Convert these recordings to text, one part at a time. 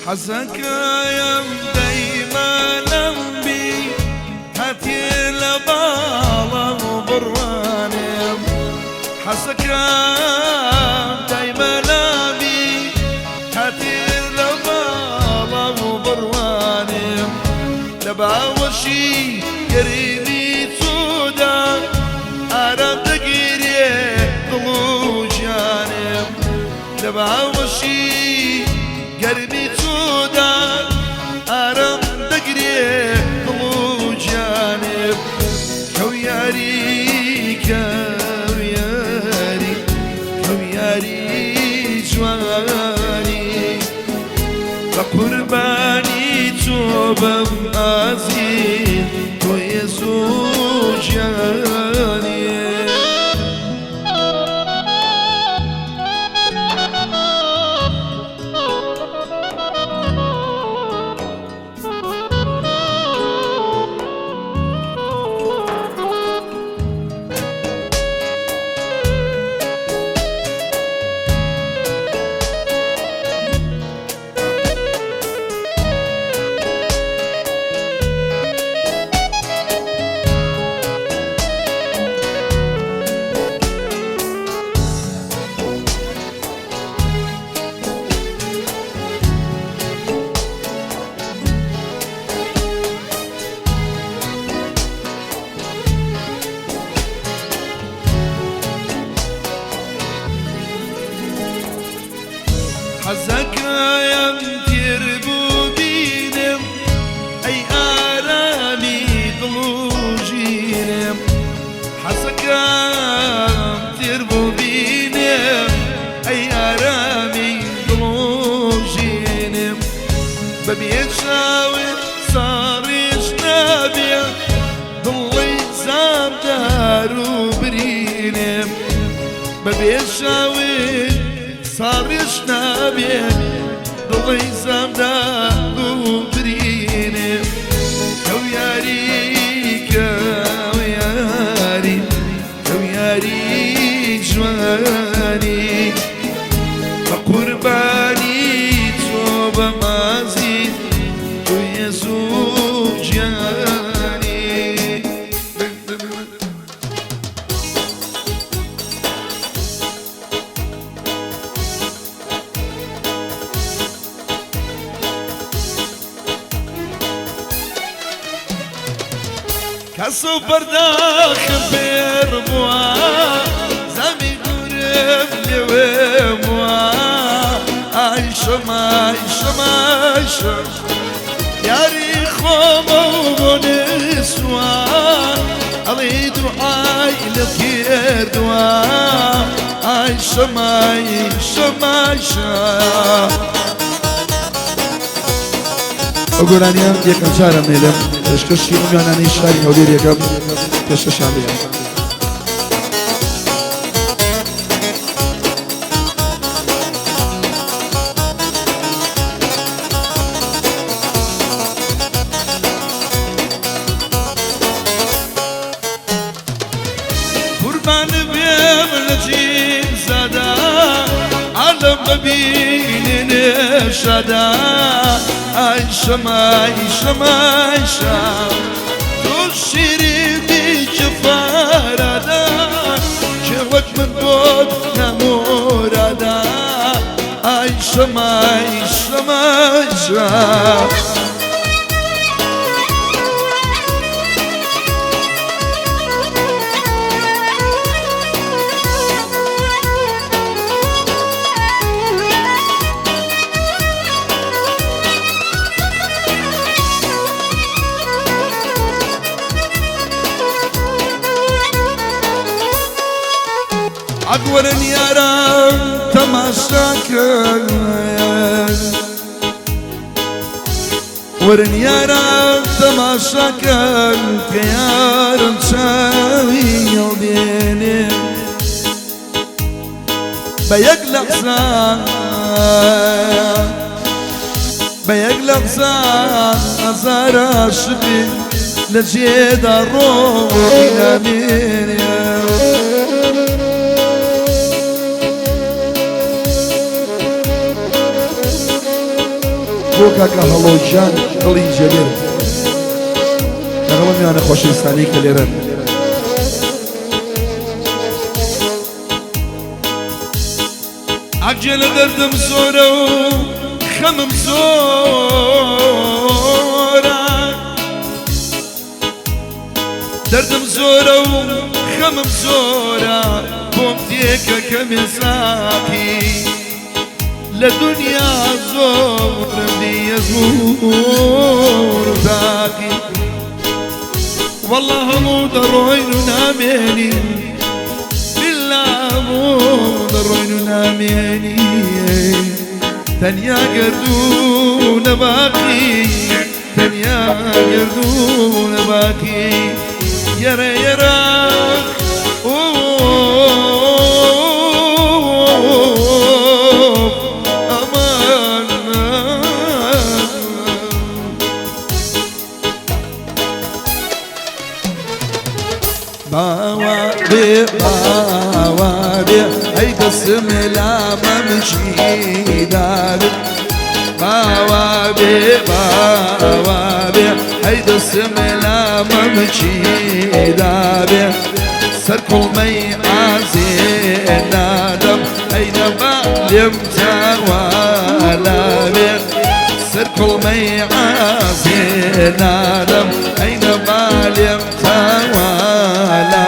حەزەکەم دەیمانم بی هەتێ لە باڵم و بڕوانێم حەزەکەم دایمەلامی هەتێ لە باڵم و بڕوانێم لە باوەشی گەرمی تۆدا ئارام دەگیرێ دڵ و گیانم لە باوەشی گەرمی تۆدا ئارام دەگرێ دڵ و گیانم کەو یاری کەو یاری کەو یاری جوانی بە قوربانی تۆ بم ئازیز تۆ یەسوع گیانی. حەزەکەم تێر بوو بینم ئەی ئارامی دڵ و ژینم حەزەکەم تێر بوو بینم ئەی ئارامی دڵ و ژینم بەبێ چاوت ساڕێژ نابێ دڵی زامدار و برینم بەبێ چاوت ساڕێژ نابێ دڵی زامدار و برینم کەو یاری کەو یاری کەو یاری جوانی بە قوربانی تۆ بە مازی تۆ یەسوع گیانی. کەس و پەرداخم پێر بووە زامی دوورم لێوێ بووە ئایشم ئایشم ئایشم یاری خۆمە و بۆ نسوە ئەڵێ دوعای لە کردووە ئایشم ئایشم ئایشم. ئەو گۆرانیە یەکەم جارە مێلم پێشکەشی ئەو میوانانەی شاری هەولێر یەکەم پێشکەشیان بکەم. قوربان بێم لە جیم زادە عالم ببینێ شادە ئایشەم ئایشەم ئایشە تۆ شیرینی کەفارادە کێ وەک من بۆت نامۆرادە ئایشەم ئایشەم ئایشە. عەقوەرن یاران تەماشاکەن وەرن یاران تەماشاکەن کە یارم چاوی هەڵدێنێ بە یەک لەحزە بە یەک لەحزە هەزار عاشقی لە جێدا ڕۆحی نامێنێ. کاکە هەڵۆ گیان دڵی جێلێرم لەگەڵ ئەم میوانە خۆشەویستانەی کە لێرەن. ئەگێ لە دەردم زۆرە و خەمم زۆرە، دەردم زۆرە و خەمم زۆرە، بۆم تێکە کەمێ ساقی لە دنیا زۆرم دیە زۆر و تاقی. والله هەموو دەڕۆین و نامێنی، بالله هەموو دەڕۆین و نامێنی، تەنیا گەردوونە باقی، تەنیا گەردوونە باقی. یەرە یەرە ئەمان. باوا بێ باوا بێ ئەی دەسم لامەمچی دابێ، باوا بێ باوا بێ ئەی دەسم لامەمچی دابێ، سەر کوڵمەی ئازێ نادەم ئەی نەما لێم تاوالا بێ، سەر کوڵمەی ئازێ نادەم ئەی نەما لێم تاوالا.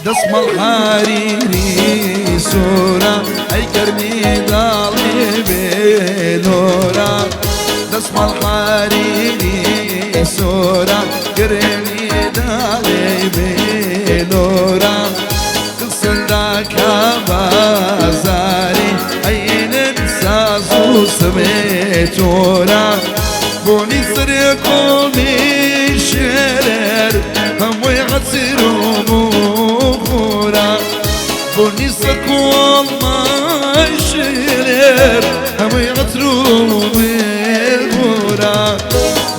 دەسمەڵ حاریری سوورە ئەی گەرمی داڵێ بێلۆرە، دەسمەڵ حاریری سوورە گەرمی داڵێ بێلۆرە، دڵسەنداکە بازاری ئەینن ساز و سمێتۆرە، بۆنی سەرێ قۆڵی شێرێر هەمووی عەسیر و بخورە، بۆنی سەر قۆڵمای شێرێر هەمووی عەتر و بخورە.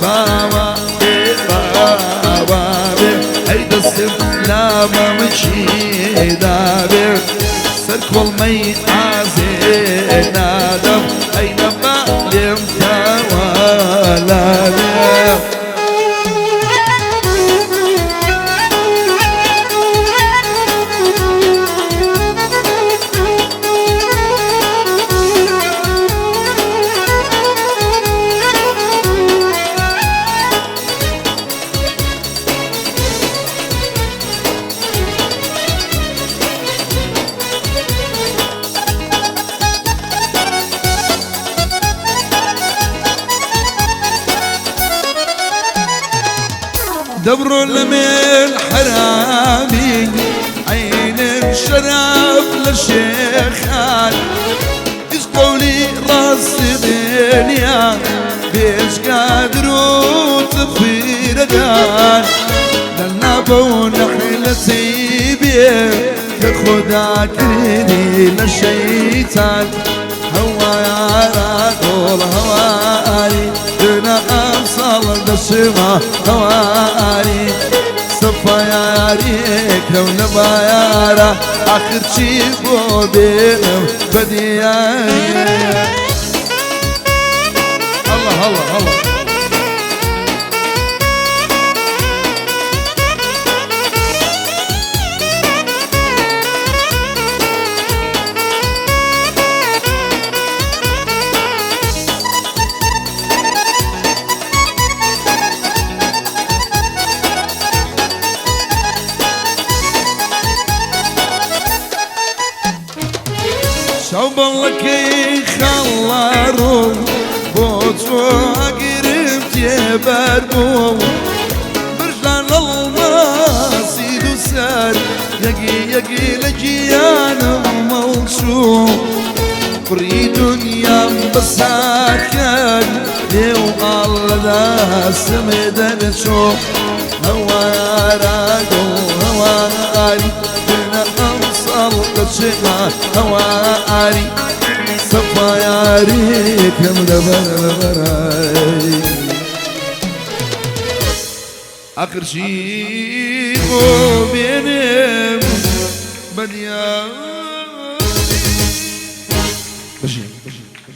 باوا بێ باوا بێ ئەی دەستم لامەمچی دابێ، سەر کۆڵمەی ئازێ نادەم ئەی نەما لێم تاوالا بێ. دبرو لمن حرامي عين شرف للشيخان قولي راس دنيا بيش قادر وتطفي ردان دلنا بونحلة سيبي كخدا كريني للشيطان هوا يا رجل هواري دنا أمصال دشما هواري صفا يا ريك لو نبايارا آخر شي بو بينم بدياري. الله الله الله. شەوبەڵەکەی خەڵاڕۆ بۆ تۆ ئەگرم تێبەر بوو، برژان لەڵماسی دوو سەر یەکی یەکی لە گیانم مەڵچوو، کوڕی دنیام بەسات کرد لێو ئاڵ لە دەستم دەرچوو، هەوارە گوڵ. بچمە هەواری سەفایارێکم لەبەر لەبەرای ئاخر چی بۆ بێنم بە دیاری. بژین.